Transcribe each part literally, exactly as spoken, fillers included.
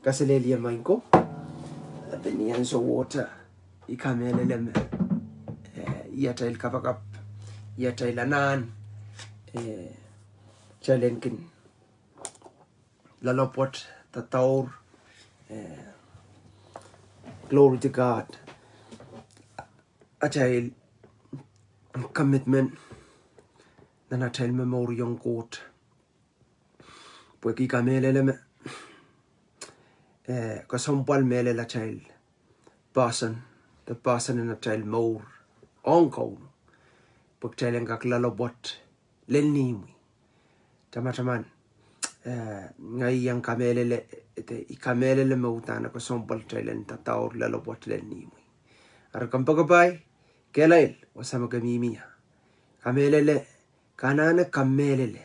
Kaselehlie maing ko. Pwe ni ansou wet, I kamehlele me, eh, ih atail kapakap, ih atail anahn, eh, kitail en kin loalopwoat, dadaur, eh, glory to God. Atail commitment nan atail momouriong Koht. Pwehki I kamehlele me, eh, kesempwal mehlel atail poahsoan, de poahsoan en atail mour ong Kauno, pwe kitail en kak loalopwoat lel ihmw. Tamataman, eh, ngehi iang kamehlele, de I kamehlele me uhdahn kesempwal kitail en dadaur loalopwoat lel ihmw. Eri kompoakepahi, kehlail, wasa me ke mihmi ie, kamehlele, ke anahne kamehlele.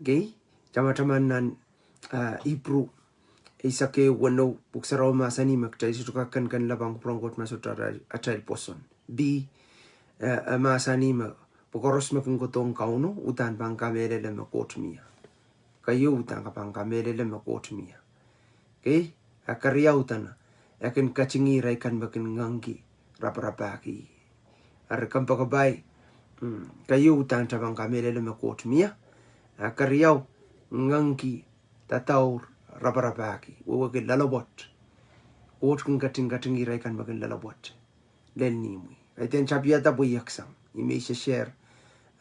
Okay? Tamataman nan, ah, Ipru eisek ehu weneu, Pwuhk Sarawi mahsanih me kitail sohte kak ken ken lapang pwurehng Koht ma sohte atail, atail pwoson. Pwe, eh, e mahsanih me pwe koaros me kin kohdohng Kauno uhdahn pahn kamehlele me Koht mie. Keieu, uhdahn ke pahn kamehlele me Koht mie. Okay? A keriau, uhdahn e kin katingih irail kan me kin ngangki raparapahki. Eri kompoakepahi, mm, keieu, uhdahn ke pahn kamehlele me Koht mie. A keriau, ngangki, dadaur, raparapahki, wehwehki loalopwoat. Koht kin kating, katingih irail kan me kin loalopwoat lel ihmw. Kaidehn tapihada pweieksang. I mih sesehda,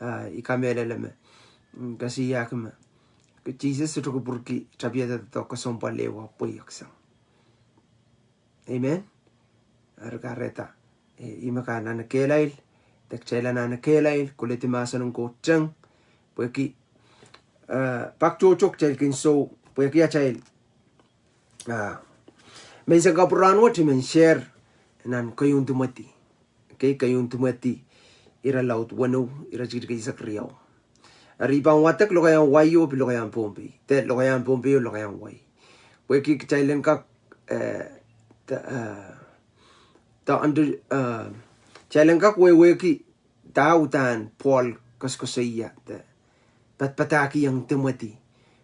ah, I kamehlele me, mm, kesiahki me, ke Sises sohte kupwurki tapihada doadoahk kesempwal ehu pweieksang. Amen. Eri kahrehda, eh, ihme ke anahne kehlail, de kitail anahne kehlail, koledi mahsen en Koht teng, pwehki, eh, pak tohto kitail kin sou, pwehki atail ah, menseng kapwurahn wet I men share nan Keieun Timoty. Okay, Keieun Timoty, irelaud weneu, iretikitik eisek riau. Eri I pahn wadek lokaiahn wai o pil lokaiahn Pohnpei. De lokaiahn Pohnpei o lokaiahn wai. Pwehki kitail en kak, eh, de, eh, de under, eh, kitail en kak wehwehki dahme uhdahn Pohl koasokoasoia, de padapadahkihong Timoty,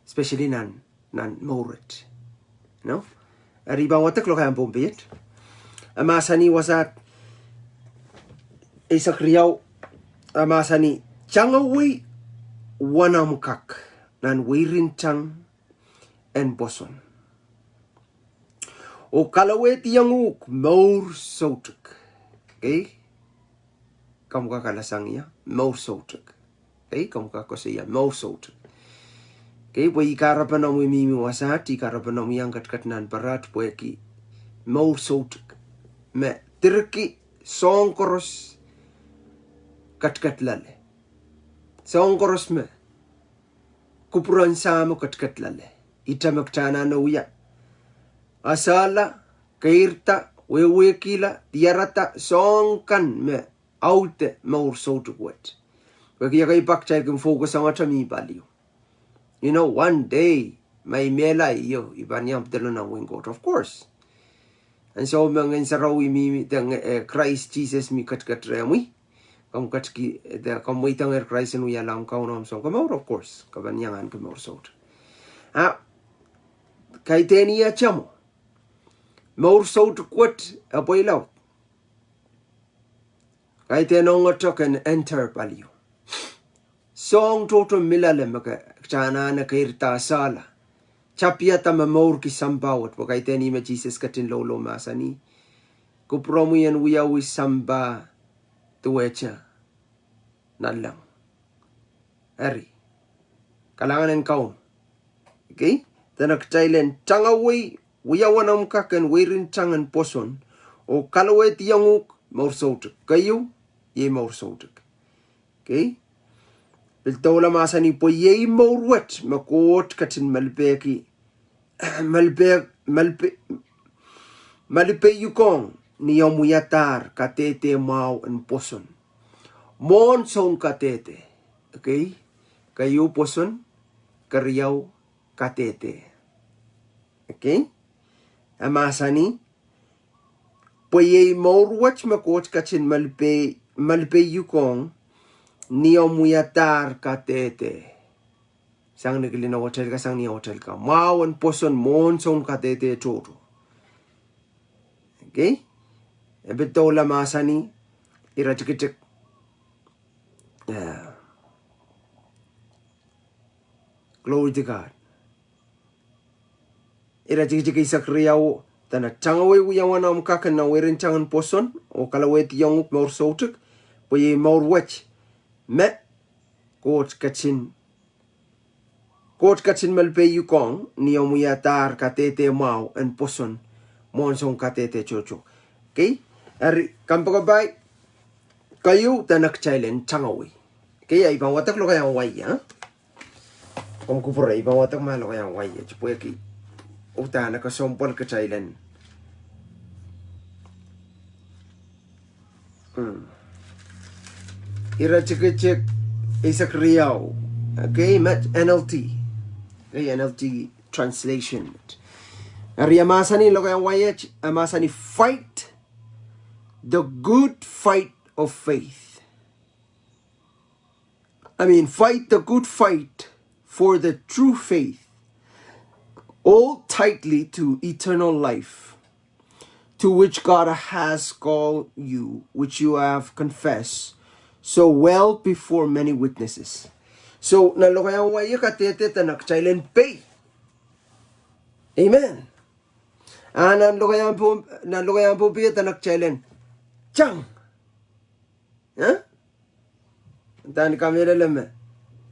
especially nan, nan mour et. No? Eri I pahn wadek lokaiahn Pohnpei et. E mahsanih wasa eisek riau, e mahsanih, tangawei wanamkak nan weirin tang en pwoson, oh kalowehdiong uhk mour soutuk. Okay? Komw kak alasang ie, mour soutuk. Okay? Komw kak koasoia, mour soutuk. Okay? Pwe I kahrepen omwi mihmi wasaht, I kahrepen omwi iang ketiket nan pwarat, pwehki mour soutuk me direkki soahng koaros ketiket loale. Soahng koaros me kupwuren Sahmo ketiket loale. Ihte me kitail anahne wia. Esehla, keirda, wehwehkihla, diarada, soahng kan me aude mour soutuk wet. Pwehki ekei pak kitail kin focus ong atail mih palio. You know, one day, ma I mehla io, I pahn iang pedolong nan wehin Koht, of course. Ansou me Ngehn Sarawi mihmi, de, eh, Krais Sises mi ketiket rehmwi. Komw ketiki, de, komw mweidohngehr Krais en wiahla omw Kaun oh omw Sounkomour, of course, ke pahn iang ahneki mour soutuk. Ah, kaidehn ie tamo. Mour soutuk wet, e pweilaud. Kaidehn ongete ken enter palio. Soahng tohto me loale me ke, kitail anahne keirda, esehla. Tapihada momourki sampah wet, pwe kaidehn ih me Sises ketin loulou mahsanih, kupwuromwi en wiawi sampah duwehte nanleng. Eri, kalahngan en Kaun. Okay? Dene kitail en tangawei, wia wanamkak en weirin tang en pwoson, oh kalowehdiong uhk mour soutuk. Keieu, iei mour soutuk. Okay? Pil doula mahsanih pwe iei mour wet me Koht ketin malipeki, malipe-, malipe-, malipeiukong ni omw wiadahr kadehde mwahu en pwoson. Mwohn soun kadehde. Okay? Keieu pwoson, keriau kadehde. Okay? E mahsanih, pwe iei mour wet me Koht ketin malipei-, malipeiukong ni omw wiadahr kadehde. sang ni kilin awatail ka, sang ni awatail ka. Mwahu en pwoson mwohn soun kadehde tohto. Okay? E pil doula mahsanih, iretikitik. Yeah. Glory to God. Iretikitik eisek riau, dene tangawei wiawen omw kak nan weirin tangen pwoson, oh kalowehdiong uhk mour soutuk, pwe iei mour wet me Koht ketin, Koht ketin melpeiukong ni omw wiadahr kadehde mwahu en pwoson mwohn soun kadehde tohto. Okay? Eri, kompoakepahi keieu dene kitail en tangawei. Okay, I pahn wadek lokaiahn wai, ah? Komw kupwure, I pahn wadek ma lokaiahn wai, eh, pwehki uhdahn e kesempwal kitail en. Hmm. Iretikitik eisek riau. Okay, met N L T. Okay, N L T translation. Eri e mahsanih lokaiahn wai, e mahsanih, "Fight the good fight of faith." I mean, "Fight the good fight for the true faith. Hold tightly to eternal life, to which God has called you, which you have confessed so well before many witnesses." So, nan lokaiahn wai, kadehde dene kitail en pei. Amen. Ah, nan lokaiahn Pohnpei, nan lokaiahn Pohnpei dene kitail en tang. Eh? Dahn kamehlele me,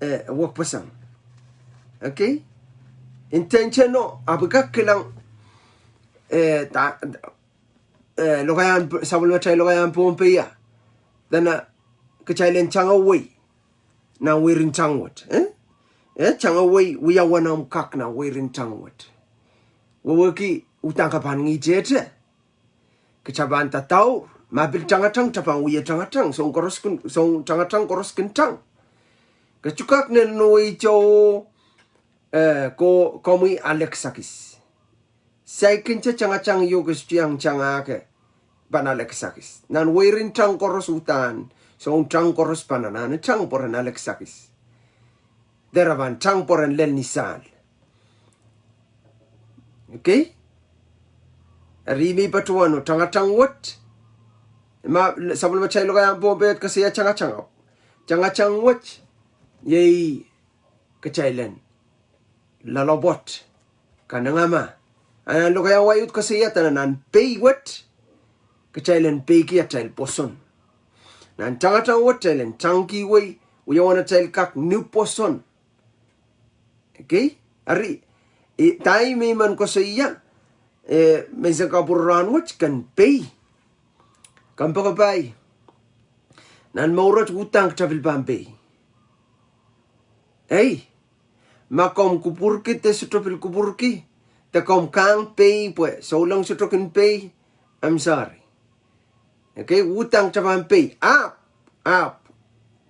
eh, wekpeseng. Okay? Intention o, ahpw I kak kilang, eh, da, eh, lokaiahn, sapwellimatail lokaiahn Pohnpei ia, dene kitail en tangawei nan weirin tang wet, eh? Eh, tangawei wiawen omw kak nan weirin tang wet. Wehwehki uhdahn ke pahn ngihtehte. Kita pahn dadaur, ma pil tangatang, kita pahn wia tangatang, soun koaros kin, soun tangatang koaros kin tang. Ke sohte kak nennenweito, eh, ko, komwi ale kisakis. Saikinte tangatang ieu ke sohte iang tangahki pahn ale kisakis. Nan weirin tang koaros uhdahn, soun tang koaros pahn anahne tang pwe ren ale kisakis. De re pahn tang pwe ren lel ni sahl. Okay? Eri me I patohwano tangatang wet. Ma, sapwellimatail lokaiahn Pohnpei koasoia tangatang. Tangatang wet, iei kitail en loalopwoat, kanengamah. A nan lokaiahn wai uhd koasoia dene nan pei wet, kitail en peikier atail pwoson. Nan tangatang wet kitail en tangkihwei wiawen atail kak ni pwoson. Okay? Eri, eh, dahme I men koasoia, eh, menseng kapwurehng wet ken pei. Kompoakepahi. Nan mour wet uhdahn kita pil pahn pei. Ei, ma komw kupwurki de sohte pil kupwurki, de komw kang pei pwe souleng sohte kin pei, I'm sorry. Okay, uhdahn kita pahn pei. Ahpw, ahpw,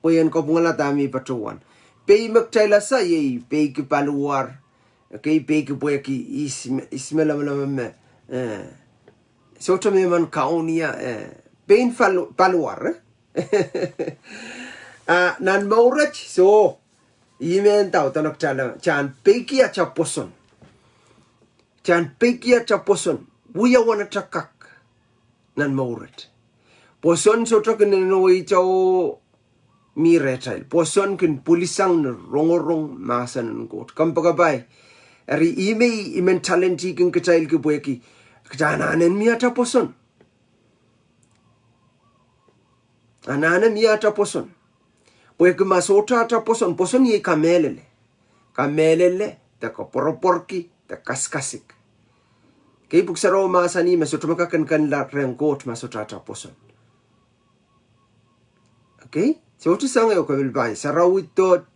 pwe I en kapwungala dahme I patohwan. Pei me kitail ese iei peiki paliwar. Okay, peiki pwehki ihs me, ihs me lamalam me, eh, sohte me men kaun ie, eh, pein pal-, paliwar, eh? Ah, nan mour wet, so, I men dau dene kitail en peikier atail pwoson. Kitail en peikier atail pwoson. Wiawen atail kak nan mour wet. Pwoson sohte kin nennenweito mi rehtail. Pwoson kin pwilisang ni rongorong mahsen en Koht. Kompoakepahi. Eri ih me I men talenti kin kitail ki pwehki. Kitail anahne mie atail pwoson. Anahne mie atail pwoson. Pwehki ma sohte atail pwoson, pwoson iei kamehlele. Kamehlele, de koapworopworki, de kasikasik. Okay, Pwuhk Sarawi mahsanih me sohte me kak kenkenla rehn Koht ma sohte atail pwoson. Okay? Sohte sang ieu ke pil pahn sarawi dot,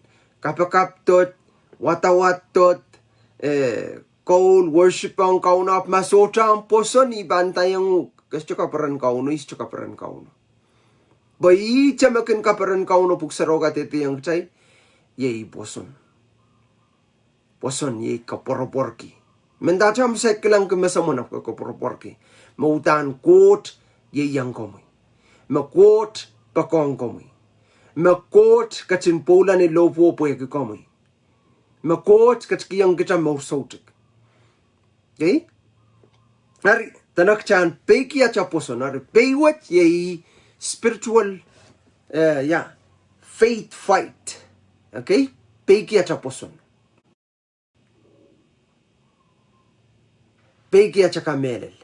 kapakap dot, wadawad dot, eh, koul, worship ong Kauno ahpw ma sohte omw pwoson I pahn ndaiong uhk, ke sohte kaperen Kauno, I sohte kaperen Kauno. Pwe ihte me kin kaperen Kauno Pwuhk Sarawi kadehdehiong kitail, iei pwoson. Pwoson iei koapworopworki. Mendahte omw saik kilangki mesemwen ahpw ke koapworopworki. Me uhdahn Koht ieiang komwi. Me Koht poakohng komwi. Me Koht ketin pwoula ni lohpwuo pwehki komwi. Me Koht ketikihong kita mour soutuk. Okay? Eri, dene kita en peiki ata pwoson, eri pei wet iei spiritual, eh, yeah, faith fight. Okay? Peiki ata pwoson. Peiki ata kamehlel.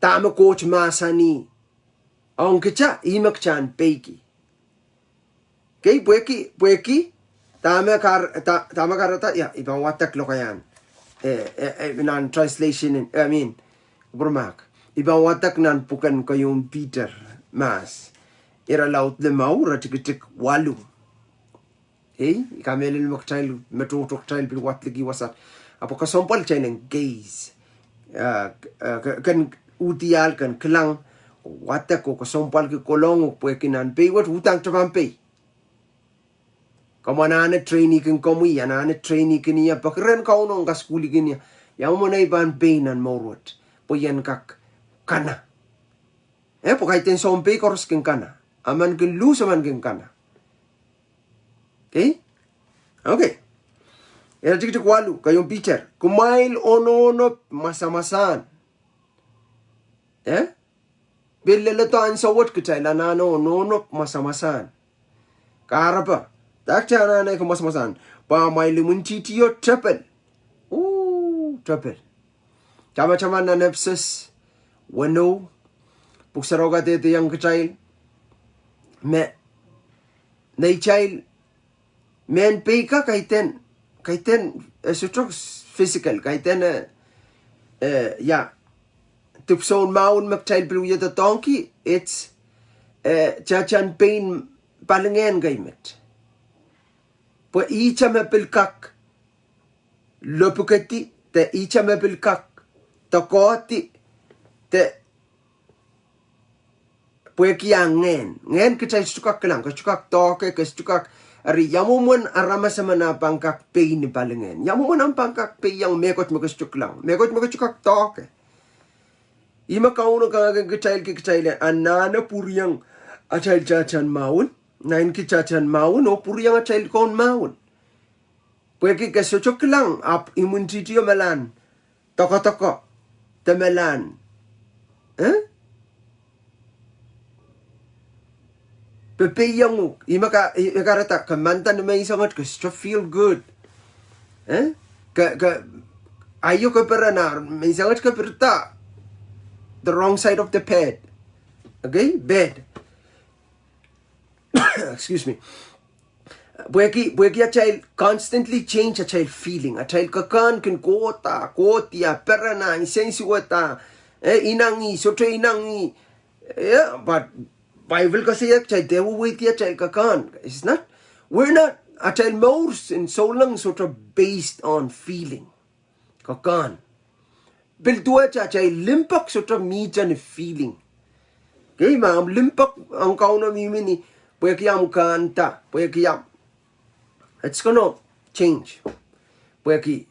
Dahme Koht mahsanih ong kita, ih me kita en peiki. Okay, pwehki, pwehki, dahme kar-, da-, dahme kahrehda, yeah, I pahn wadek lokaiahn. Eh, eh, eh, nan translation en, I mean, pwurmak. I pahn wadek nan pwuken Keieun Piter, mahs. Irelaud limau, iretikitik waluh. Okay, I kamehlele me kitail, me tohto kitail pil wadek liki wasaht. Ahpw kesempwal kitail en gaze. Eh, eh, ke-, ken uhdiahl ken kilang, wadek oh kesempwalki kolong oh pwehki nan pei wet, uhdahn kita pahn pei. Komw anahne trainingkin komwi, anahne trainingkin ie, peki rehn Kauno en kasukuhlkin ie. Ia mwomwen ei pahn pei nan mour wet. Pwe I en kak kana. Eh, pwe kaidehn sounpei koaros kin kana. Emen kin luhs, emen kin kana. Okay? Okay. Iretikitik waluh, Keieun Piter. Kumwail onohnop mwasamwasahn. Eh? Pil leledo ansou wet kitail anahne onohnop mwasamwasahn. Kahrepe. Dah kita anahne mwasamwasahn? Pwe amwail imwintihtio tepel. Ooh, tepel. Tamataman nan Episos weneu, pwuhk sarawio kadehdehiong kitail me, neitail mehn pei ka kaidehn, kaidehn, eh, sohte physical, kaidehn, eh, eh, ia, dipwisoun mahwen me kitail pil wie doadoahngki, it's, eh, tatahnpei en palingehn kei met. Pwe ihte me pil kak lopwukedi, de ihte me pil kak doakoahdi, de pwehki ah ngehn. Ngehn kitail sohte kak kilang, ke sohte kak doahke, ke sohte kak, eri ia mwomwen aramas emen ah pahn kak pei ni palingehn? Ia mwomwen omw pahn kak peiong mehkot me ke sohte kilang, mehkot me ke sohte kak doahke? Ih me Kauno kangkeng kitail ki kitail anahne pwuriong atail tatahn mahwen, naineki tatahn mahwen, oh pwuriong atail kaun mahwen. Pwehki ke sohte kilang ahpw imwintihtio melahn doakodoko, de melahn, eh? Pepeiong uhk, ih me ka, ih me kahrehda ke manda ni menseng wet ke sohte feel good. Eh? Ke, ke, aio ke peren, ah menseng wet ke pirida the wrong side of the bed. Okay? Bed. Excuse me. Pwehki, pwehki atail constantly change atail feeling. Atail kekehn kin kohda, kohdia, perena, nsensuweda. Eh, inengi, sohte inengi. Yeah, but Bible koasoia kitail dehr wehwehdi atail kekehn. It's not, we're not, atail mour en souleng sohte based on feeling. Kekehn. Pil duwehte atail limpoak sohte mihte ni feeling. Okay, ma omw limpoak ong Kauno mihmi ni, pwehki omw kanda, pwehki omw, it's gonna change. Pwehki,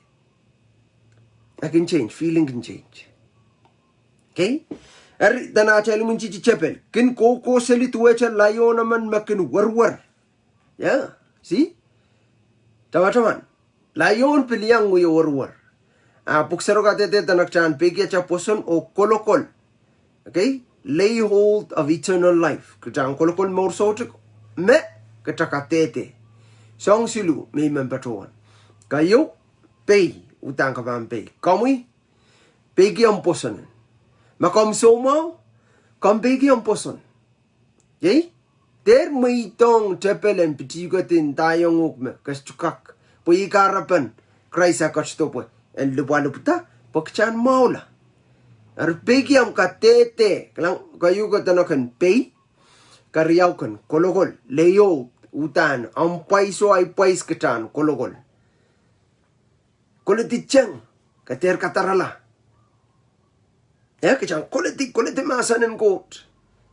I can change, feeling can change. Okay? Eri, dene atail imwintihti tepel. Kin kohkohseli duwehte laion emen me kin werwer. Yeah, see? Tamataman. Laion pil iang wie werwer. Ah, pwuhk sarawio kadehde dene kita en peiki atail pwoson oh kolokol. Okay? Lay hold of eternal life. Kita en kolokol mour soutuk me kita kadehde. Soahng siluh me I men patohwan. Keieu, pei, uhdahn ke pahn pei. Komwi, peiki omw pwoson. Ma komw soumwahu, komw peiki omw pwoson. Okay? Dehr mweidohng tepel en pitihkedi ndaiong uhk me ke sohte kak. Pwe ih kahrepen Krais eh ketido pwe en lipwalipwada, pwe kita en mwahula. Eri peiki omw kadehde, kilang, keieu ke dene ken pei, keriau ken kolokol, lay hold, uhdahn, omw pwais oh ahi pwais kita en kolokol. Koledi teng, ke dehr kadarala. Eh, kita en koledi, koledi mahsen en Koht.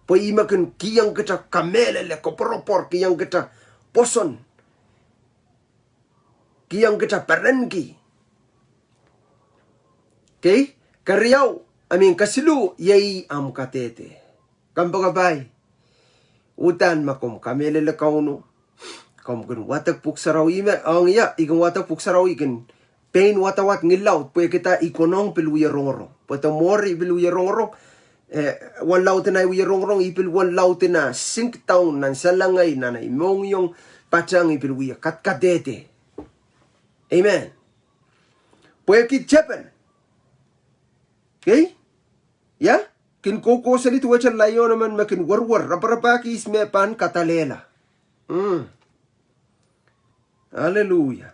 Pwe ih me kin kihong kita kamehlele, koapworopwor, kihong kita pwoson. Kihong kita perenki. Okay? Keriau, I mean, kesiluh, iei omw kadehde. Kompoakepahi. Uhdahn ma komw kamehlele Kauno, Komw kin wadek pwuhk sarawi me, ong ia, I kin wadek pwuhk sarawi, I kin pein wadawad ngillaud, pwehki da, I konehng pil wie rongorong. Pwe the more I pil wie rongorong, eh, wen laud en ahi wie rongorong, I pil wen laud en ah sink down nan salengei, nan ahi mohngiong, patehng I pil wie kadkadehde. Amen. Pwehki tepel. Okay? Ia? Kin kohkohseli duwehte laion emen me kin werwer, raparapahki ihs me pahn kadalehla. Mm. Aleluia.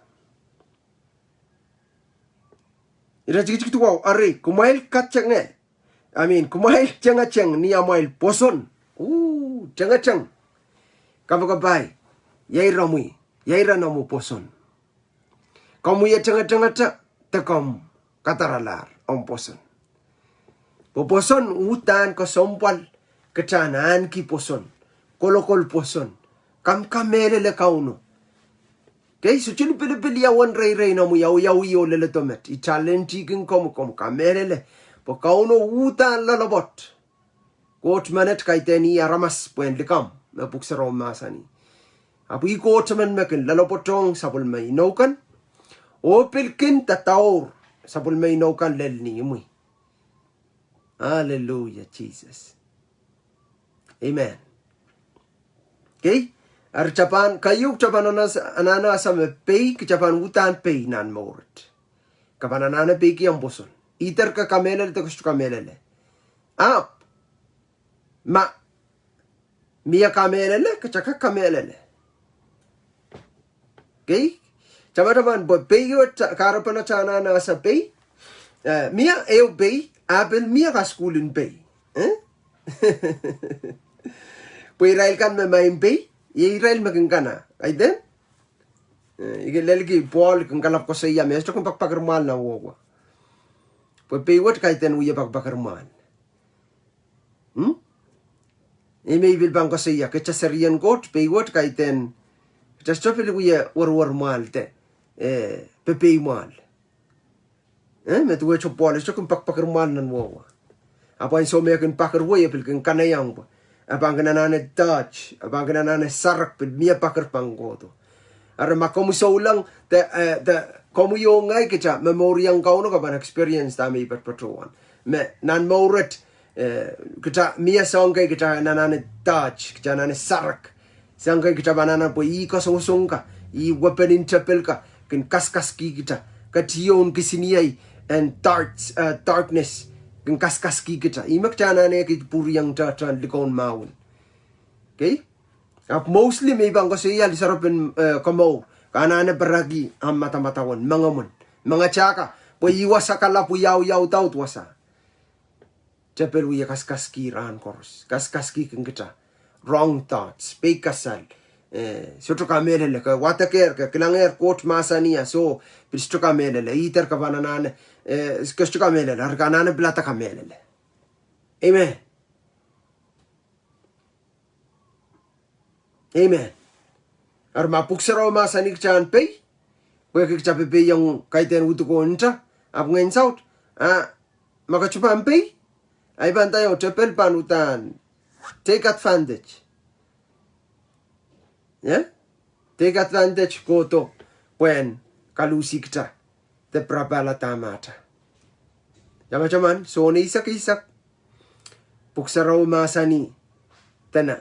Ire tikitik duwau, eri, kumwail katengel. I mean, kumwail tengeteng ni amwail pwoson. Ooh, tengeteng. Kapakapai, ia ira mwi, ia ira noumw pwoson. Komw wie tengetengete, de komw kadaralahr omw pwoson. Pwe pwoson uhdahn kesempwal, kitail en ahneki pwoson, kolokol pwoson, komw kamehlele Kauno. Okay, sohte lipilipil ia uwen reirei noumw, ia, ia, ia, oh leledo met. I talenti kin komw, komw kamehlele. Pwe Kauno uhdahn loalopwoat. Koht menet kaidehn ih aramas pwehn likamw, me pwuhk sarawi mahsanih. Ahpw ih Koht emen me kin loalopwoatohng sapwellime inou kan, oh pil kin dadaur sapwellime inou kan lel ni imwi. Aleluia, Sises. Amen. Okay? Eri kitail pahn, keieu kitail pahn anahne, anahne ese me pei, kitail pahn uhdahn pei nan mour wet. Ke pahn anahne peiki omw pwoson. Either ke kamehlele de ke sohte kamehlele. Ahpw, ma mie kamehlele, kitail kak kamehlele. Okay? Tamataman pwe pei wet, kahrepen atail anahne ese pei. Eh, mie ehu pei, ahpw pil mie kasukuhl en pei. Eh? Pwe irail kan me maing pei, iei irail me kin kana. Kaidehn? Eh, I kin lelki Pohl kin kalap koasoia me e sohte kin pakpakir mwahl nan wohwa. Pwe pei wet kaidehn wie pakpakir mwahl. Hmm? Ih me I pil pahn koasoia, kitail serien Koht, pei wet kaidehn, kitail sohte pil wie werwer mwahl de, eh, pepei mwahl. Eh, me duwehte Pohl e sohte kin pakpakir mwahl nan wohwa. Ahpw ansou me e kin pakir wei, e pil kin kanaiong pwe e pahn kin anahne dodge, e pahn kin anahne sarek pil mie pakir pahn kohdo. Eri ma komwi souleng, de, eh, de, komwi oh ngehi kitail me momouriong Kauno, ke pahn experience dahme I patopato wet. Me nan mour wet, eh, kitail mie soahng kei kitail anahne dodge, kitail anahne sarek. Soahng kei kitail pahn anahne pwe ih kasongosong ka, ih weapon en tepel ka, kin kaskasiki kitail. Katialahn kisiniei en darts, eh, darkness, kin kaskasiki kitail. Ih me kitail anahneki pwuriong tehtehn likoun mahwen. Okay? Ahpw mostly me I pahn koasoia lisaropen, eh, komour, ke anahne perehki ahmw madamadau en, mengomwen, mengatail ka, pwe ih wasa kalapw, wiawiawi, daud wasa. Tepel wie kaskasiki rahn koaros, kaskasiki kin kitail. Wrong thoughts, pei kasal. Eh, sohte kamehlele, ke wadekehr, ke kilangehr Koht mahsanih, soh, pil sohte kamehlele, either ke pahn anahne, eh, ke sohte kamehlele, eri ke anahne pilada kamehlele. Amen. Amen. Eri ma pwuhk sarawi mahsanih kitail en pei, pwehki kitail pepeiong kaidehn uduko nta, ahpw ngehn saut, ah, ma kitail pahn pei, ahi pahn ndahiong tepel pahn uhdahn take advantage. Eh? Take advantage kohdo pwehn kaluhsih kitail de pirapala dahme atail. Tamataman, Sohn eisek eisek, pwuhk sarawi mahsanih, dene,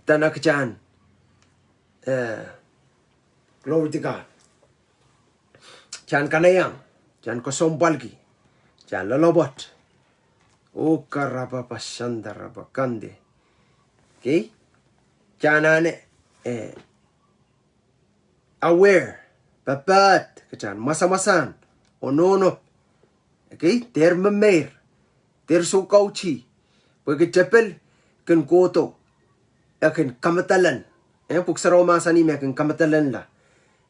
dene kitail en, eh, glory to God. Kitail en kanaiong, kitail en kesempwalki, kitail en loalopwoat. Oh, karapapah, sandarapah, kande. Okay? Kitail anahne, eh, aware, papad, kitail en masamasahn, oh nohno. Okay, dehr memeir, dehr soukautih, pwehki tepel kin kohdo, e kin kamedalen. Eh, pwuhk sarawi mahsanih me e kin kamedalenla,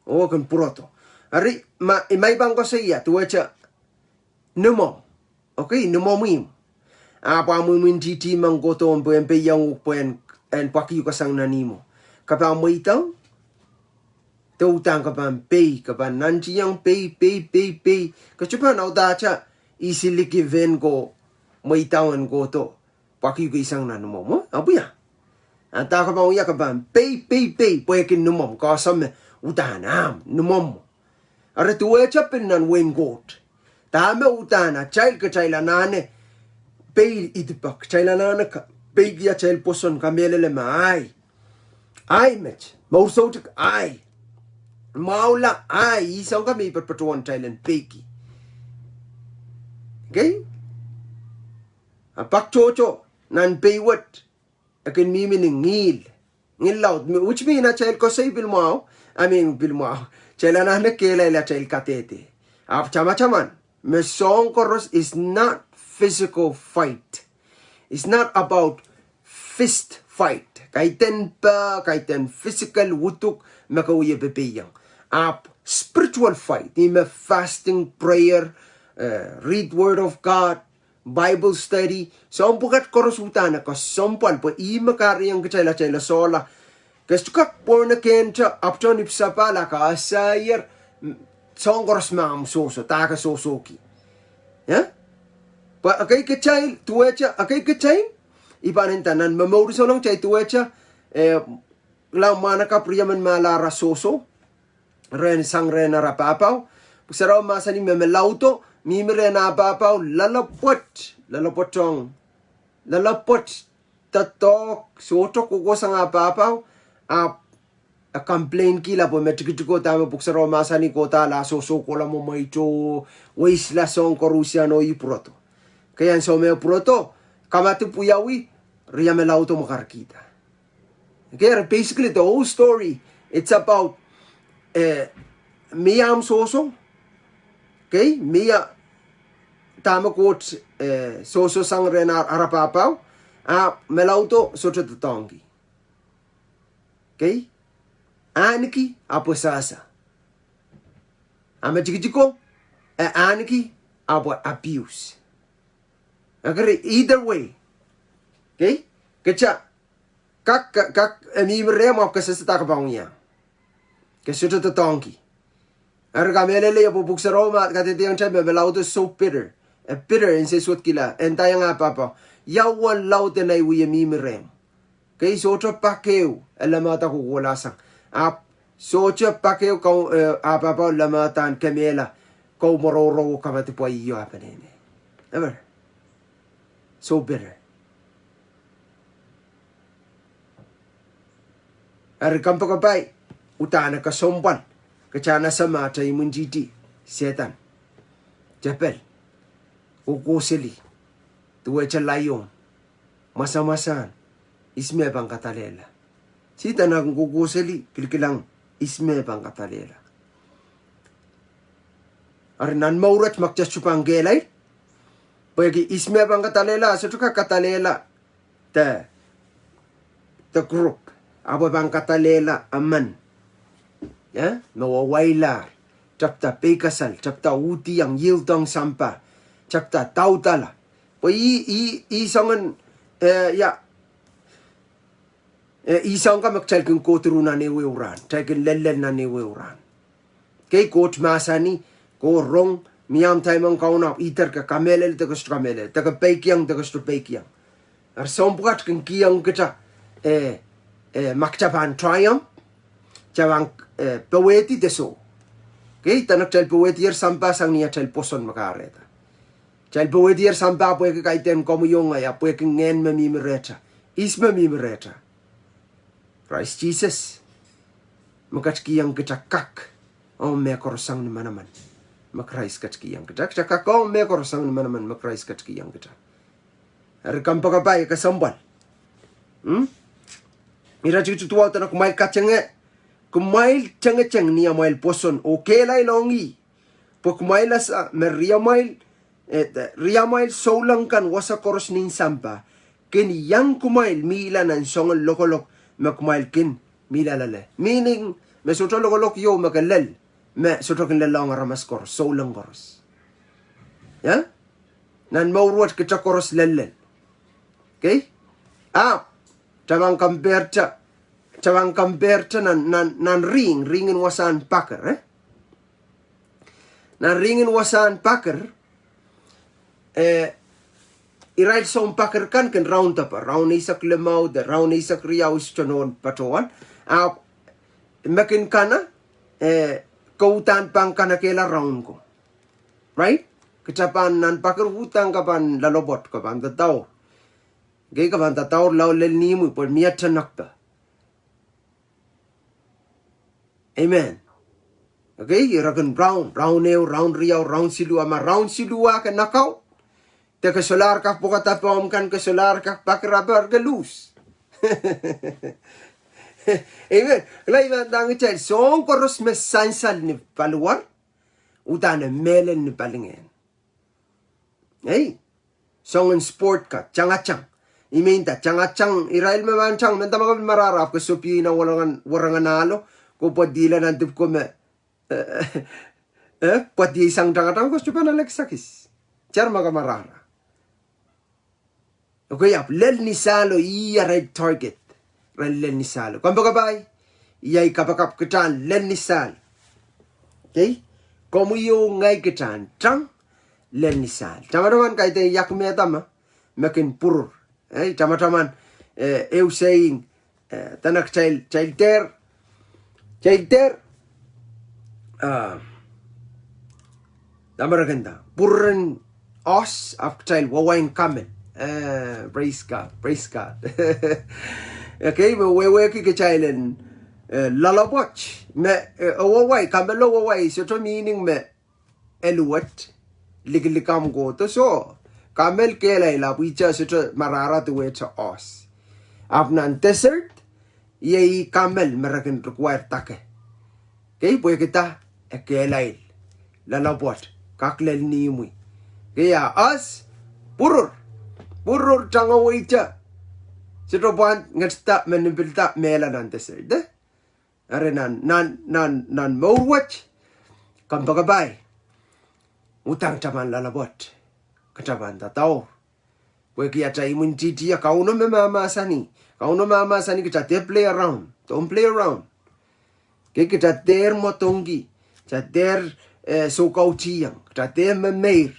oh e kin pwurodo. Eri, ma, ma I pahn koasoia, duwehte nimomw. Okay, nimomw mwo. Ahpw ahmw imwintihti mehn kohdo pwehn peiong uhk pwehn, en pwakihukasang nan ihmwo. Ke pahn mweidohng? De uhdahn ke pahn pei, ke pahn nantihong pei, pei, pei, pei. Ke sohte pahn audahte easily give in ko mweidohng en kohdo pwakihukasang nan imwomw, apw ia. A dahme ke pahn wia, ke pahn pei, pei, pei, pwehki nimomw, ke ese me uhdahn ahmw nimomw. Eri duwehte pil nan wehin Koht. Dahme uhdahn atail, kitail anahne pei idipek, kitail anahne ka-, peiki atail pwoson, kamehlele me ahi. Ahi met, mour soutuk ahi. Mwahula ahi, ih soang ka me I patohwan kitail en peiki. Okay? A pak tohto, nan pei wet, e kin mihmi ni ngihl. Ngihl laud, mi-, which mean atail koasoi pil mwahu, I mean pil mwahu. Kitail anahne kehlail atail kadehde. Ahpw tamataman, me soahng koaros is not physical fight. It's not about fist fight. Kaidehn peh, kaidehn physical uduk, me ke wie pepeiong. Ahpw spiritual fight. Ihme fasting, prayer, eh, read word of God, Bible study, soahng pwukat koaros uhdahn kesempwal, pwe ihme kahrehiong kitail atail sohla. Ke sohte kak born again te, ahpw tohn ipwsapahl a ke esehier, mm, soahng koaros me ahmw sohso, dahke sohsohki. Eh? Pwe ekei kitail, duwehte, ekei kitail, I pahn nda nan momour souleng kitail duwehte, eh, lao mwahnakapw riemen me ala ara sohso, rehn sang rehn ara pahpao. Pwuhk Sarawi mahsanih me me laudo, mihmi rehn ah pahpao, loalopwoat, loalopwoat ong, loalopwoat doadoahk, sohte kohkohsang ah pahpao, ahpw e complain kihla pwe me tikitiko dahme Pwuhk Sarawi mahsanih kohda la sohso kohla mwomweido, weisla soahng koaruhsie oh ih pwurodo. Kei ansou me pwurodo, kamadipw wiawi, ria me laudo mwakarkihda. Okay, basically the whole story, it's about, eh, mie ahmw sohso, okay, mie dahme Koht, eh, sohso sang rehn ar-, ara pahpao, a me laudo sohte doadoahngki. Okay? Ahneki ahpw sehse. A me tikitiko, eh, ahneki ahpw abuse. Okay, either way. Okay? Kitail kak, kak, kak, eh, mihmi rehmw ahpw ke sehse dahme ke pahn wia. Ke sohte doadoahngki. Eri kamehlele, pwe Pwuhk Sarawi me kadehdehiong kitail me me laudo so bitter. E bitter, e nsensuwedkihla, e ndaiong ah pahpao, ia uwen laud en ei wie mihmi rehmw. Kei sohte pak ehu e lemehda kohkohla sang. Ahpw sohte pak ehu kau, eh, ah pahpao lemehda en kemehla kou mwororo kamadipw wiawi oh ah peneinei. Ewer. So bitter. Eri kompoakepahi, uhdahn kesempwal, kitail anahne ese me atail imwintihti, Sehdan, tepel, kohkohseli, duwehte laion, mwasamwasahn, ihs me pahn kadalehla. Sehdan kin kohkohseli, kilikilang, ihs me pahn kadalehla. Eri nan mour wet ma kitail sohte pahn kehlail, pwehki ihs me pahn kadalehla, sohte kak kadalehla the, the group. Ahpw pahn kadalehla emen. Eh? Me wawailahr. Tepda peikasal, tepda uhdiong, yieldong sampah, tepda daudala. Pwe ih, ih, ih soangen, eh, ia, eh, ih soang ka me kitail kin kohdo nan ehuehu rahn, kitail kin lellel nan ehuehu rahn. Kei Koht mahsanih, Koht rong, mie ahmw time ong Kauno, either ke kamehlele de ke sohte kamehlele, de ke peikiong de ke sohte peikiong. Eri soahng pwukat kin kihong kitail, eh, eh, ma kitail pahn triumph, kitail pahn, eh, powehdi de soh. Kei, dene kitail powehdier sampah sang ni atail pwoson me kahrehda. Kitail powehdier sampah pwehki kaidehn komwi oh ngehi, a pwehki ngehn me mihmi rehtail. Ihs me mihmi rehtail? Krais Sises. Me ketikihong kitail kak ong mehkoaros sang ni manaman me Krais ketikihong kitail. Kitail kak ong mehkoaros sang ni manaman me Krais ketikihong kitail. Eri kompoakepahi, kesempwal. Hmm? Ire tikitik duwau dene kumwail katenge, kumwail tengeteng ni amwail pwoson oh kehlail ong ih. Pwe kumwail ese me riamwail, eh, riamwail souleng kan wasa koaros nin sampah kin iang kumwail mihla nan soangen lokolok me kumwail kin mihla loale. Meaning, me sohte lokolok ieu me ke lel, me sohte kin lelohng aramas koaros, souleng koaros. Ia? Nan mour wet kitail koaros lellel. Okay? Ahpw, kitail pahn compare-te, kitail pahn compare-te nan, nan, nan ring, ring en wasahn paker, eh? Nan ring en wasahn paker, eh, irail sounpakir kan kin raun dahpa, raun eisek limau de raun eisek riau, I sohte nohn patohwan. Ahpw me kin kana, eh, ke uhdahn pahn kanekehla raun ko. Right? Kita pahn nan pakir uhdahn ke pahn loalopwoat, ke pahn dadaur. Okei, ke pahn dadaur lao lel ni imwi pwe mie tenekpe. Amen. Okei, ira kin raun, raun ehu, raun riau, raun siluh, ma raun siluh ah ke nakau, de ke solahr kak pwukada pahn kan, ke solahr kak pakiraper, ke lose. Amen. Kala I pahn ndahng kitail, soahng koaros me sansal ni paliwar, uhdahn e mehlel ni palingehn. Ei, soangen sport ka, tangatang. I men nda tangatang, irail me pahn tang, mendahte ma ke pil marahra, ke sohte pil ina warangan, warangan ahlo, ke pwadihla nan dipw ko me, eh, eh, pwadihsang tangatang, ke sohte pahn ale kisakis. Tar ma ke marahra. Okei, ahpw lel ni sahlo, ih arail target. Ren lel ni sahlo. Kompoakepahi, iei kapakap kita lel ni sahlo. Okei? Komwi oh ngehi kita tang lel ni sahlo. Tamataman kaidehn yak me dahme, me kin pwurur. Ei, tamataman, eh, ehu saying, eh, dene kitail, kitail dehr, kitail dehr, ah, dahme re kin nda, pwururen ohs, ahpw kitail wawai en kamel. Eh, praise God, praise God. Okei, me wehwehki kitail en, eh, loalopwoat. Me, eh, wawai, kamelo wawai, sohte meaning me e luwet, likilikamw kohdo, soh, kamel kehlail ahpw ihte sohte marahra duwehte ohs. Ahpw nan desert, iei kamel me re kin require dake. Okei, pwehki dah, e kehlail, loalopwoat, kak lel ni imwi. Okei, a ohs, pwurur, pwurur tangawehte. Sohte pwand ngetda, me nipilda, mehla nan desert, eh? Eri nan, nan, nan, nan mour wet, kompoakepahi, uhdahn kita pahn loalopwoat, kita pahn dadaur. Pwehki atail imwintihti, a Kauno me mahmahsanih, Kauno mahmahsanih kita dehr play around, don't play around. Okei, kita dehr mwadangki, kita dehr, eh, soukautihong, kita dehr memeir,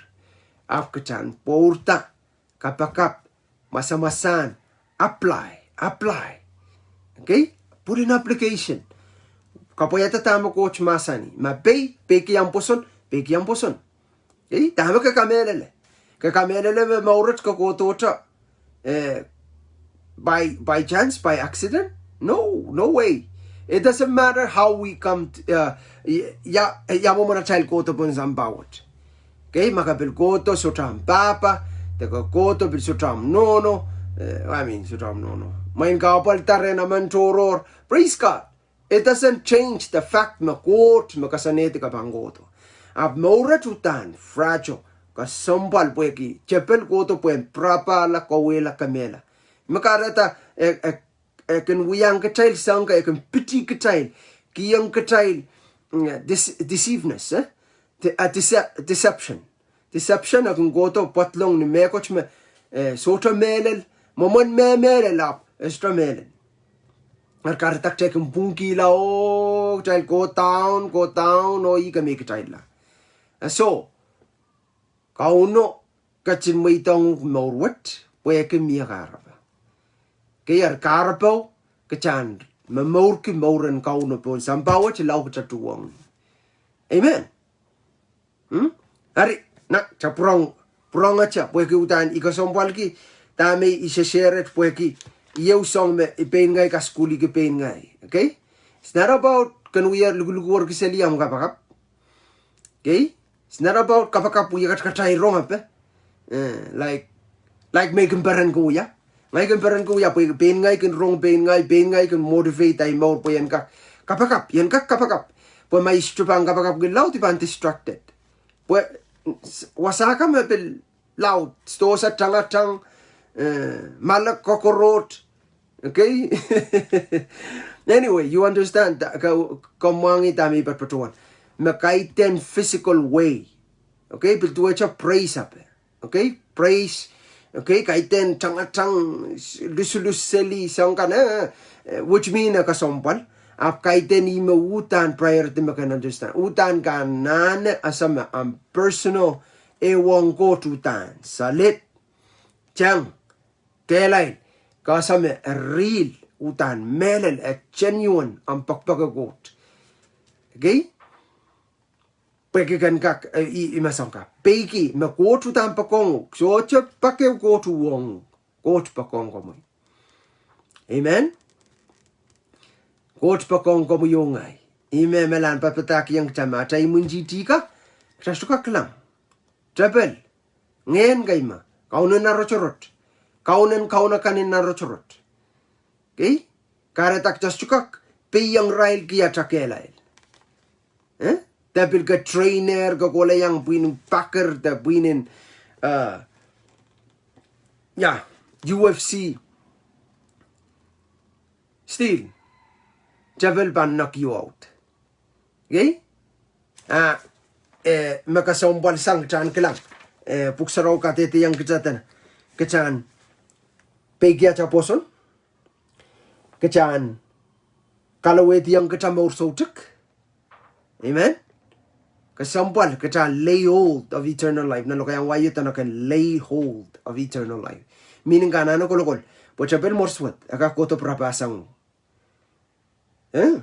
ahpw kita en pwourda, kapakap, masamasahn, apply, apply. Okei? Put in application. Kapwaiada dahme Koht mahsanih. Ma pei, peikiong pwoson, peikiong pwoson. Okei? Dahme ke kamehlele? Ke kamehlele me mour wet ke kohdohte, eh, by, by chance, by accident? No, no way. It doesn't matter how we come, uh, ia, ia mwomwen atail kohdo pohn sampah wet. Okei, ma ke pil kohdo sohte ahmw pahpa, de ke kohdo pil sohte ahmw nohno, eh, I mean, sohte ahmw nohno. Mwein ke apwalda rehn emen tohrohr, praise God. It doesn't change the fact me Koht me koasoanehdi ke pahn kohdo. Ahpw mour wet uhdahn fragile, kesempwal pwehki tepel kohdo pwehn pirapahla, kawehla, kemehla. Me kahrehda, eh, eh, eh, kin wiahiong kitail soahng kan, eh, kin piti kitail, kihong kitail, mm, dis-, deceiveness, eh? De-, ah, dece-, deception. Deception, eh, kin kohdo pwadlong ni mehkot me, eh, sohte mehlel, mwomwen me mehlel ahpw, eh, sohte mehlel. Eri kahrehda kitail kin pwungkihla oh, kitail go down, go down, oh, ih kemehla kitail la. Eh, so, Kauno ketin mweidohng uhk mour wet, pwehki mie kahrepe. Okei, eri kahrepe, kitail en momourki mouren Kauno pohn sampah wet lao kita tuhwong. Amen. Hmm? Eri, na, kita pwurong, pwurongete, pwehki uhdahn I kesempwalki, dahme I sehse rehn pwehki, ieu soahng me, I pein ngehi kasukuhlihki pein ngehi. Okei? It's not about ken wia lukuluk wor ki seli ahmw kapakap. Okei? It's not about kapakap wia katakatail rong ape. Eh, like, like me I kin peren ko wia. Ngehi kin peren ko wia, pwe pein ngehi kin rong pein ngehi, pein ngehi kin motivate ahi mour pwe I en kak kapakap, I en kak kapakap. Pwe ma I sohte pahn kapakapki laud I pahn distracted. Pwe, s-, wasa kan me pil laud, sidohsa tangatang, eh, malek kokorot, okei? Anyway, you understand, da-, ka-, komw mwahngih dahme I patohwan. Me kaidehn physical way. Okei, pil duwehte praise ape. Okei, praise. Okei, kaidehn tangatang, s-, lusulus seli, soahng kan, eh, eh, which mean, eh, kesempwal. Ahpw kaidehn ih me uhdahn priority me ken understand. Uhdahn ke anahne ese me ahmw personal, eh, wong Koht uhdahn. Solid. Tang, kehlail, ke ese me e real, uhdahn mehlel, e genuine omw pekipeki Koht. Okay? Pwehki ken kak, eh, i, i masak ka. Pwehki me Koht uhdahn poakohng uhk, sohte pak ehu Koht uhwong uhk. Koht poakohng komwi. Amen? Koht poakohng komwi oh ngehi. Ih me me lahn padpadahkihong kitail ma atail imwintihti ka, kitail sohte kak kilang. Tepel, ngehn kei ma, Kauno nan rotorot. Kauno en kauno kan nan rotorot. Okay? Kahrehda kitail sohte kak peiong irail ki atail kehlail. Eh? De pil ke trainer, ke kohla iang pwihn en packer, de pwihn en, uh, yeah, U F C. Still, tepel pahn knock you out. Okay? Ah, eh, me kesempwal sang kitail en kilang. Eh, Pwuhk Sarawi kadehdehiong kitail dene kitail en peikiong atail pwoson. Kitail en kalowehdiong kitail mour soutuk. Amen. Kesempwal kitail en lay hold of eternal life. Nan lokaiahn wai o dene ke lay hold of eternal life. Meaning ke anahne kolokol. Pwe tepel mour suwed, e kak kohdo pirapa sang uhk. Eh?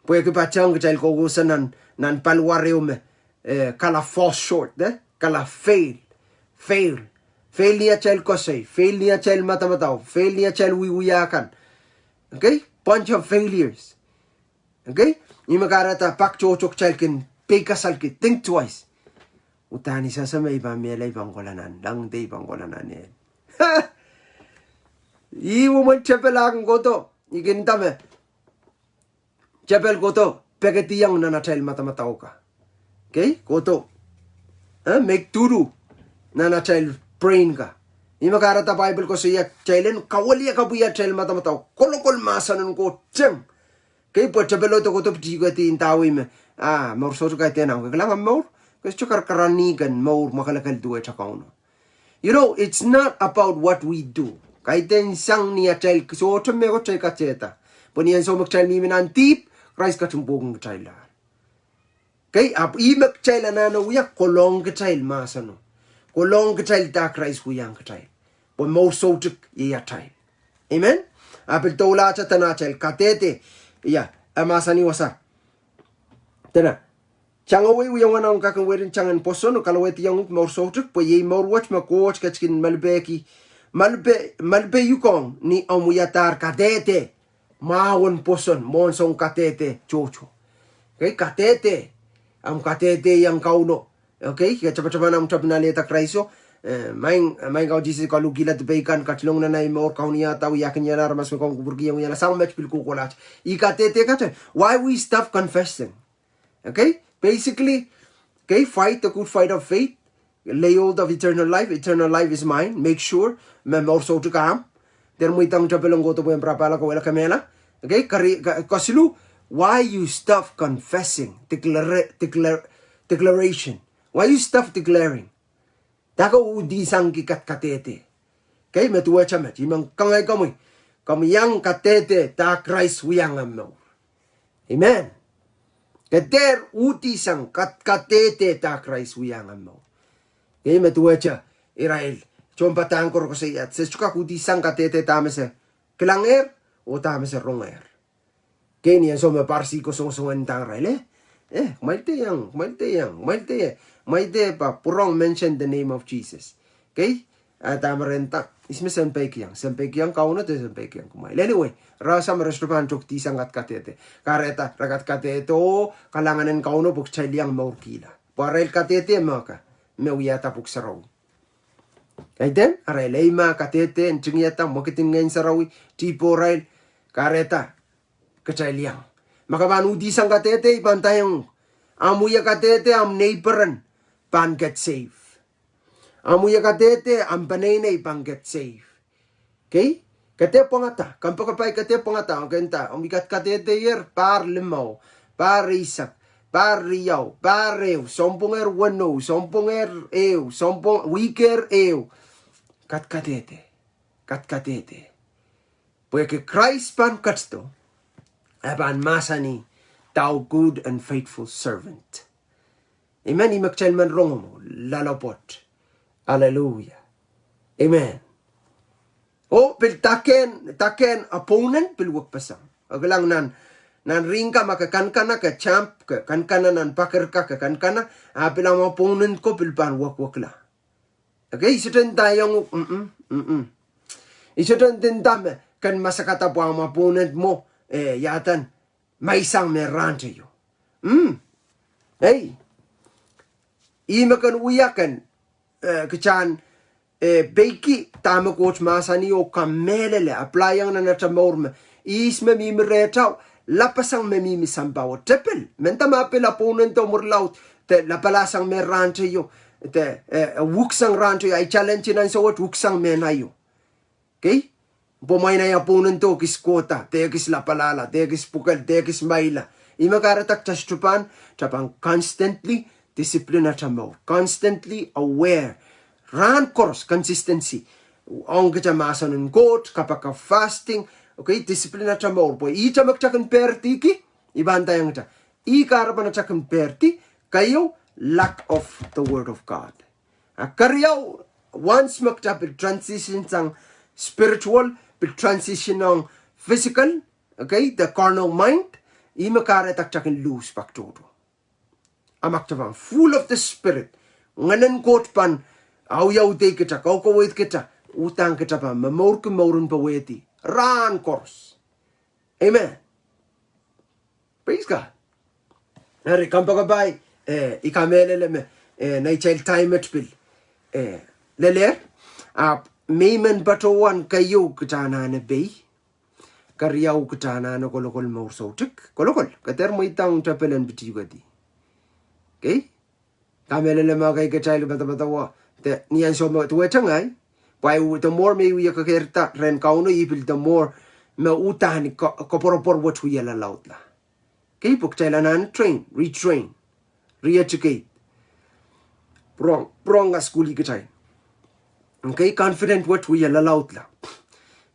Pwehki patehng kitail kokohsang nan, nan paliwar ehu me, eh, kala fall short, eh? Kala fail. Fail. Fail ni atail koasoi. Fail ni atail madamadau. Fail ni atail wiewia kan. Okay? Bunch of failures. Okay? Ih me kahrehda pak tohto kitail kin peikasalki, think twice. Uhdahn I sehse me I pahn mehla, I pahn kohla nan, langete I pahn kohla nan ehl. Ih mwomwen tepel ahng kohdo, I kin nda me tepel kohdo pekediong nan atail madamadau ka. Okay? Kohdo, eh, make doo-doo nan atail brain ka. Ih me kahrehda Baibel koasoia kitail en kawiliakapwaiada atail madamadau, kolokol mahsen en Koht teng. Okay, pwe tepel o de kohdo pitihkedi ndawei me, ah, mour soutuk kaidehn ahng ke kilang omw mour, ke sohte karakarahn ni ken mour mwakelekel duwehte Kauno. You know, it's not about what we do. Kaidehn sang ni atail, sohte mehkot kitail kadehde. Pwe ni ansou me kitail mihmi nan dihp, Krais ketin pwoukin kitail. Okay, ahpw ih me kitail anahne wia, kolohng kitail mahseno. Kolohng kitail dah Krais wiahiong kitail. Pwe mour soutuk iei atail. Amen? A pil doulahte dene atail kadehde. Ia, e mahsanih wasa. Dene, tangawei wiawen omw kak en werin tang en pwoson oh kalowehdiong uhk mour soutuk, pwe iei mour wet me Koht ketikihong malipeki, malipe, malipe uhkong ni omw wiadahr kadehde mwahu en pwoson, mwohn soun kadehde tohto. Okay, kadehde, omw kadehdehiong Kauno. Okay, ke tapatapan omw tepin alehda Kraiso. Eh, maing, maing Kau Sises, kaluhkihla dipei kan, katilong nan ei mour, kaun iada, wiahkin iang aramas me komw kupwurki iang wiahla, sang met pil kohkohlahte. Ih kadehde kate, why we stop confessing? Okay? Basically, okay, fight the good fight of faith. Lay hold of eternal life. Eternal life is mine. Make sure me mour soutuk ahmw. Dehr mweidohng tepel en kohdo pwehn pirapala, kauwehla, kemehla. Okay, kari-, ka-, kesiluh, why you stop confessing? Declara-, declar-, declaration. Why you stop declaring? Dahkot uhdisang ki kadkadehde. Okay, me duwehte met, I men kangoange komwi, komw iang kadehde dah Krais wiahiong omw mour. Amen. Ke dehr uhdisang kadkadehde dah Krais wiahiong omw mour. Okay, me duwehte irail tohnpadahk ko koasoia, se sohte kak uhdisang kadehde dahme se kilangehr, oh dahme se rongehr. Okay, ni ansou me Parisi ko songosong en ndahng irail, eh, eh, kumwail dehr iang, kumwail dehr iang, kumwail dehr, kumwail dehr pahn pwurehng mention the name of Jesus. Okay? A dahme re nda, ihs me sen peikiong, sen peikiong Kauno de sen peikiong kumwail. Anyway, re ese me re sohte pahn tohkdisang kadkadehde. Kahrehda re kadkadehde oh kalahngan en Kauno pwe kitail iang mourkihla. Pwe arail kadehde me ka, me wiahda Pwuhk Sarawi. Kaidehn, arail eimah kadehde, ntingiada, mwekid en Ngehn Sarawi, dihpo arail, kahrehda kitail iang. Ma ke pahn uhdisang kadehde, I pahn ndaiong, omw wie kadehde omw neighbor en pahn get save. Omw wie kadehde omw peneinei pahn get save. Okay? Ke dehr pwangada, kompoakepahi ke dehr pwangada, okay, nda, omw wie kadkadehdeier, pahr limau, pahr eisek, pahr riau, pahr ehu, sounpwongehr weneu, sounpwongehr ehu, sounpwong, wiker ehu. Kadkadehde. Kadkadehde. Pwehki Krais pahn ketido, e pahn mahsanih, thou good and faithful servant. Amen, ih me kitail men rong mwo, loalopwoat. Hallelujah. Amen. Oh, pil dahkehn, dahkehn opponent pil wekpeseng. Kilang nan, nan ring kan ma ke kankana ke champ, ke kankana nan pakerka ke kankana, a pil ahmw opponent ko pil pahn wekwekla. Okay, I sohte ndaiong, mm, mm, mm. I sohte ndinda me ken masak dah pwe ahmw opponent mwo, eh, ia dah, maisang me rahnteio. Mm. Ei. Ih me ken wia ken, eh, kitail, eh, peiki dahme Koht mahsanih oh kamehlele, apply-ong nan atail mour me ihs me mihmi rehtail, lapasang me mihmi sampah oh tepil. Mendahte ma pil opponent-o mwuri laud, de lapalahsang me rahnteio, de, eh, wuksang rahnteio, ahi challenge nan sohte wuksang me naio. Okay? Pwe mwein ahi opponent-o kis kohda, de kis lapalahla, de kis pwukel, de kis maila. Ih me kahrehda kitail sohte pahn, kitail pahn constantly discipline atail mour. Constantly aware. Rahn koaros consistency. Ong kitail mahsen en Koht, kapakap fasting. Okay, discipline atail mour. Pwe ihte me kitail kin peirdihki, I pahn ndaiong kitail. Ih kahrepen atail kin peirdi, keieu, lack of the word of God. A keriau, once me kitail pil transition sang spiritual, pil transition ong physical, okay, the carnal mind, ih me kahrehda kitail kin lose pak tohto. A ma kitail pahn full of the Spirit, Ngehn en Koht pahn audaudki kitail, kaukaweid kitail, uhdahn kitail pahn momourki mouren powehdi rahn koaros. Amen. Praise God. Eri kompoakepahi, eh, I kamehlele me, eh, neitail time et pil, eh, lelehr, ahpw me I men patohwan keieu kitail anahne pei, keriau kitail anahne kolokol mour soutuk, kolokol, ke dehr mweidohng tepel en pitihkedi. Okay? Kamehlele ma kitail kitail padapadahwa, de ni ansou me duwehte ngehi, pwe the more me I wie kekeirda rehn Kauno, I pil the more me uhdahn ko-, koapworopwor wet wie lalaudla. Okay, pwe kitail anahne train, retrain, re-educate. Pwurehng, pwurehng kasukuhlih kitail. Okay, confident wet wie lalaudla.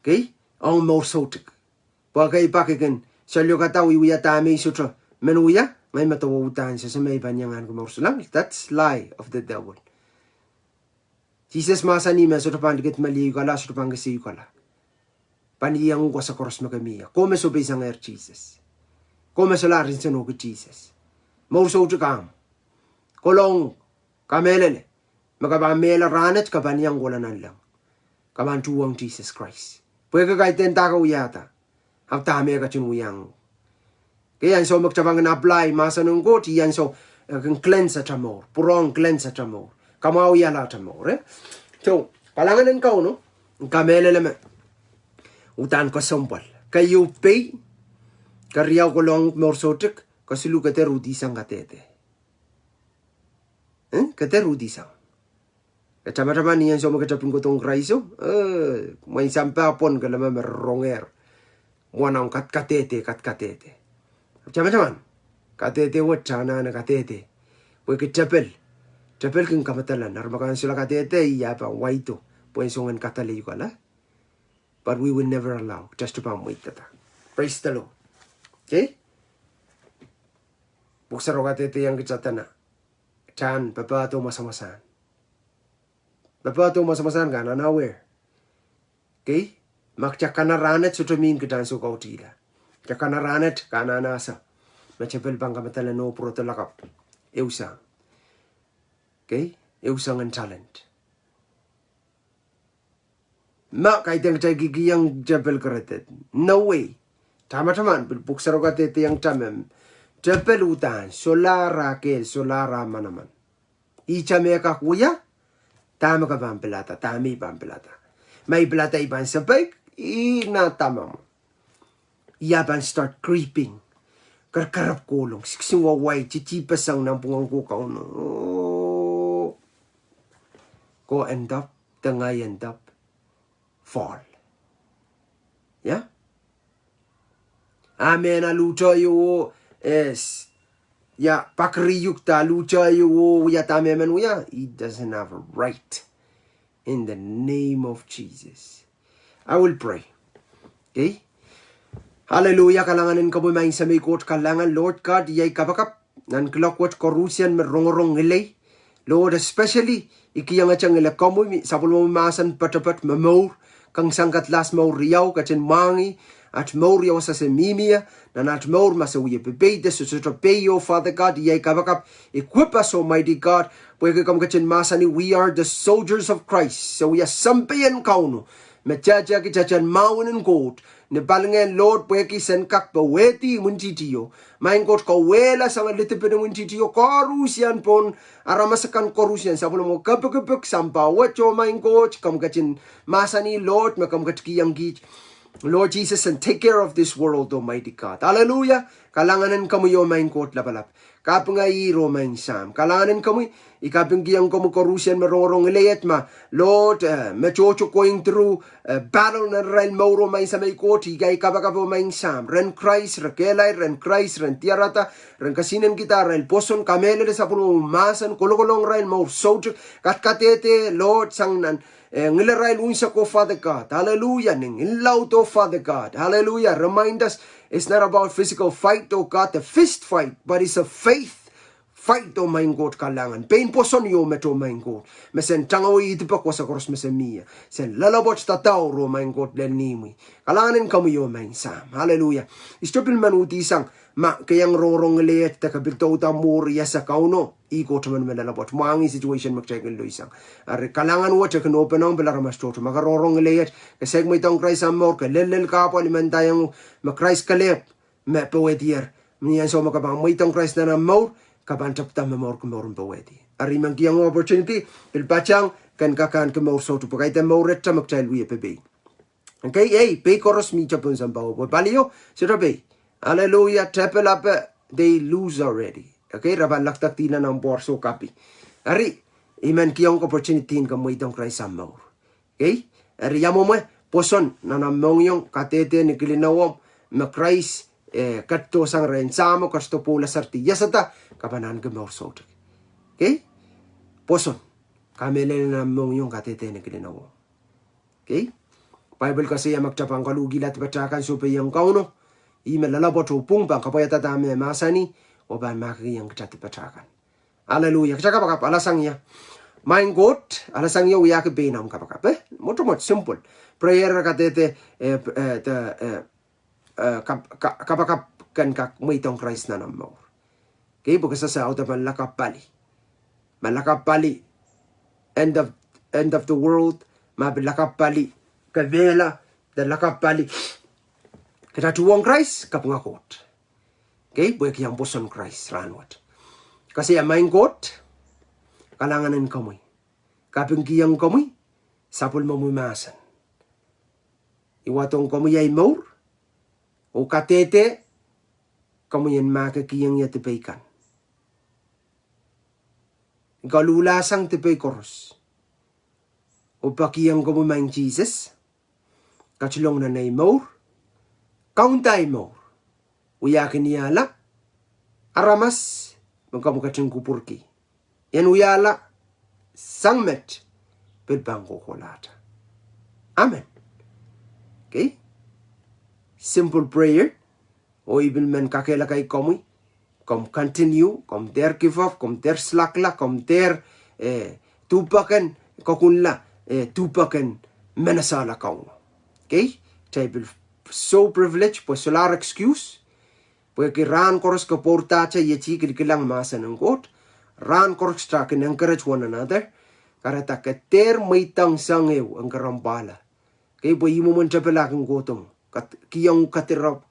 Okay, ong mour soutuk. Pwe ekei pak I kin solahr kadahr wiewia dahme I sohte men wia, ngehi medewe uhdahn sehse me I pahn iang ahneki mour silang. That's lie of the devil. Sises mahsanih me sohte pahn likit me lieiukala, sohte pahn kiseiukala. Pahn iang uhk wasa koaros me ke mie. Ko me sohpeisangehr Sises. Ko me solahr nsenohki Sises. Mour soutuk ahmw. Kolong, kamehlele. Me ke pahn mehla rahnwet ke pahn iang kohla nanleng. Ke pahn tuhwong Sises Krais. Pwehki kaidehn dah ke wiahda. Ahpw dahme e ketin wiahiong. Okay, ansou me kitail pahn kin apply mahsen en Koht, ih ansou, eh, kin cleanse atail mour. Pwurehng cleanse atail mour. Kamwahwihala atail mour, eh? So, kalahngan en Kauno, kamehlele me uhdahn kesempwal. Keieu pei, keriau kolong mour soutuk, kesiluh ke dehr uhdihsang kadehde. Eh, ke dehr uhdihsang. Ke tamataman ni ansou me ke tapin kohdohng Kraiso, eh, mwein sampah pwon ke leme me rongehr. Mwahnahn kat kadehde, kat kadehde. Tamataman, kadehde wet anahne kadehde. Pwehki tepel, tepel kin kamadala, eri ma ke ansou la kadehde, I pahn waido, pwe e song en kadehde ieu kala. But we will never allow, just pahn mweidada. Praise the Lord. Okay? Pwuhk Sarawi kadehdehiong kitail dene, kitail en papahdo mwasamwasahn. Papahdo mwasamwasahn ke anahne aware. Okay? Ma kitail kana rahnwet sohte mihmi kitail en soukautihla. Kitail kana rahnwet ke anahne ese me tepel pahn kamadala oh pwurodo lakapw. Ehu soang. Okay? Ehu soangen talent. Ma kaidehn kitail kihkihong tepel credit. No way. Tamataman, pil Pwuhk Sarawi kadehdehiong kitail me tepel uhdahn solahr ah kehl, solahr ah manaman. Ihte me kak wia, dahme ke pahn pilada, dahme I pahn pilada. Ma I pilada I pahn sapeik, I nah dahme mwo. I pahn start creeping. Kerkerep kohlong, siksing wawai, titipeseng nanpwungen ko Kauno. Oh. Ko end up, de ngehi end up fall. Yeah? A mehn aluhte ieu, eh, s-, ia, pakri iuk de aluhte ieu, ia dahme men wia, he doesn't have a right. In the name of Jesus. I will pray. Okay? Hallelujah, kalahngan en komwi maing Semei Koht, kalahngan Lord God, iei kapakap, nan kuloak wet koaruhsie me rongorong ngilen, Lord, especially I kihong ete ngilen komwi, sapwellimomwi mahsen poatopoat me mour, kensang kedlahs mour riau, ketin mwahngih at mour ia wasa se mihmi ie, nan at mour ma se wie pepeida, se sohte pei, oh Father God, iei ei kapakap, equip us, Almighty God, pwehki komw ketin mahsanih, we are the soldiers of Christ, se wia sampah en Kauno, me tehtehki tehtehn mahwen en Koht, ni palingehn Lord pwehki sen kak powehdi imwintihtio. Maing Koht, kawehla sang lidipin imwintihtio koaruhsie pohn aramas akan koaruhsie, sapwellimomwi kepikipik sampah wet, oh Maing Koht, komw ketin mahsanih Lord me komw ketikihong kiht Lord Jesus, and take care of this world, Almighty God. Hallelujah. Kalahngan en komwi, oh Maing Koht Lapalap. Kapinga ih, oh Maing Sahm. Kalahngan en komwi, I kapingkihong komwi koaruhsie me rongorong ngileiet ma Lord, eh, me tohto going through, eh, battle nan arail mour, oh Maing Sahm, ei Koht, I kapakap, oh Maing Sahm. Ren Krais, re kehlail, ren Krais, ren diarada, ren kesihnen kihda arail pwoson, kamehlele sapwellimomwi mahsen, kolokolong arail mour soutuk, kadkadehde Lord sang nan eh, ngilarail unsek, oh Father God. Hallelujah. Ni ngil laud, oh Father God. Hallelujah. Remind us, it's not about physical fight, oh God, the fist fight, but it's a faith fight, oh Maing Koht, kalahngan. Pein pwoson ieu met, oh Maing Koht, me sen tangawei idipek wasa koaros me se mih ie. Sen loalopwoat dadaur, oh Maing Koht, lel ni imwi. Kalahngan en komwi, oh Maing Sahm. Hallelujah. I sohte pil men uhdihsang ma ke iang rongorong ngileiet de ke pil douda mwuri ese Kauno. Ih Koht emen me loalopwoat, mwahngih situation me kitail kin loisang. Eri kalahngan wet e kin openong pil aramas tohto. Ma ke rongorong ngileiet, ke saik mweidohng Krais ahmw mour, ke lellel kahpwal, I men ndaiong uhk me Krais kelehpw me powehdier. Ni ansou me ke pahn mweidohng Krais nan ahmw mour, ke pahn tepda me mour, ke mour en powehdi. Eri I men kihong opportunity, pil patehng, ken kak ahneki mour soutuk, pwe kaidehn mour ette me kitail wie pepei. Okay, ei, pei koaros mihte pohn sampah, oh pwe palio, sohte pei. Hallelujah, tepel ape, they lose already. Okay, re pahn lekdekdi nan omw pwoar soh kapi. Eri, I men kihong opportunity en ke mweidohng Krais ahmw mour. Okay, eri ia mwomwe, pwoson nan omw mohngiong, kadehde ni kilin ewomw, me Krais, eh, ketido sang rehn Sahmo, ketido pwoula serdi iasada, ke pahn ahneki mour soutuk. Okay, pwoson, kamehlele nan omw mohngiong, kadehde ni kilin ewomw. Okay? Bible koasoia me kitail pahn kaluhkihla dipatail kan sohpeiong Kauno, ih me loalopwoat oh pwung pahn kapwaiada dahme e mahsanih, oh pahn mahkikihong kitail dipatail kan. Hallelujah. Kitail kapakap, alasang ie. Maing Koht, alasang ie, wiahki pein omw kapakap, eh? Mwotomwot, simple. Prayer kadehde, eh, eh, de, eh, eh, kap-, ka-, kapakap ken kak mweidohng Krais nan omw mour. Okay, pwe ke sehse audepen lakapw pali. Ma lakapw pali, end of, end of the world, ma pil lakapw pali, kemehla, de lakapw pali, kitail tuhwong Krais, kapinga Koht. Okay, pwehki omw pwoson Krais rahnwet. Koasoia Maing Koht, kalahngan en komwi. Kapingkihong komwi, sapwellimomwi mahsen. I wadohng komwi ei mour, oh kadehde, komwi en mahkikihong ie dipei kan. I koluhlasang dipei koaros. Oh pekihong komwi Maing Sises, ketilong nan ei mour, kaunda ei mour. Wiahkin iahla, aramas, me komw ketin kupwurki. I en wiahla, sang met, pil pahn kohkohlahte. Amen. Okay? Simple prayer. Oh I pil men kakehlaka komwi, komw continue, komw dehr give up, komw dehr slakla, komw dehr, eh, duhpeken, kokunla, eh, duhpeken menesehla Kauno. Okay? Kitail pil so privilege, pwe solahr excuse, pwehki rahn koaros ke pwourdahte iet ih kilkilang mahsen en Koht, rahn koaros kitail kin encourage one another, kahrehda ke dehr mweidohng soahng ehu en kerempwahla. Okay, pwe ih mwomwen tepel ah kin kohdohng, kat-, kihong uhk kadirepw,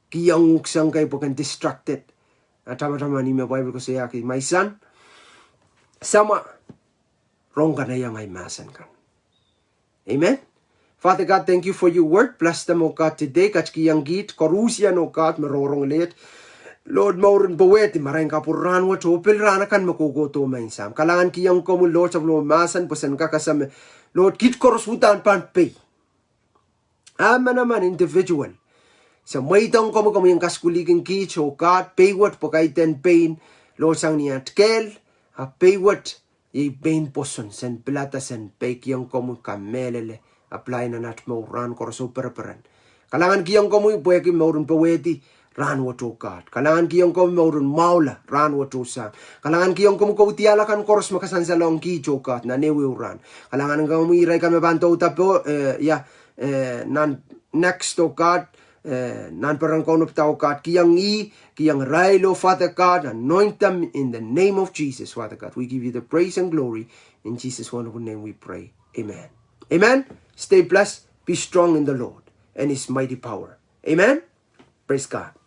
kihong uhk soahng kei pwe ken distracted. A tamataman ih me Bible koasoiahki, my son, samwa, rong kanaieng ei mahsen kan. Amen. Father God, thank you for your word. Bless them, oh God, today. Ketikihong kiht koaruhsie, oh God, me rongorong ngileiet. Lord, mour en powehdi, marain kapwur, rahnwet oh pil rahn akan me kohkohdo, Maing Sahm. Kalahngan kihong komwi, Lord, sapwellimomwi mahsen pwe sen kak ese me, Lord, kiht koaros uhdahn pahn pei. Ah manaman individual. Se mweidohng komwi, komwi en kasukuhlihkin kiht, oh God, pei wet pwe kaidehn pein, Lord, sang ni at kehl, a pei wet, iei pein pwoson, sen pilada, sen peikiong komwi, kamehlele, apply nan at mour rahn koaros oh pereperen. Kalahngan kihong komwi pwehki mour en powehdi, rahnwet oh God. Kalahngan kihong komwi mouren mwahula rahnwet oh Sahm. Kalahngan kihong komwi kaudiahl akan koaros me kasansalong kiht oh God nan ehuehu rahn. Kalahngan kihong komwi irail kan me pahn douda poh, eh, ia, eh, nan next oh God, eh, nan peren kaunopada oh God. Kihong ih, kihong irail oh Father God, anoint them in the name of Jesus, Father God. We give you the praise and glory. In Jesus' wonderful name we pray. Amen. Amen. Stay blessed. Be strong in the Lord and his mighty power. Amen. Praise God.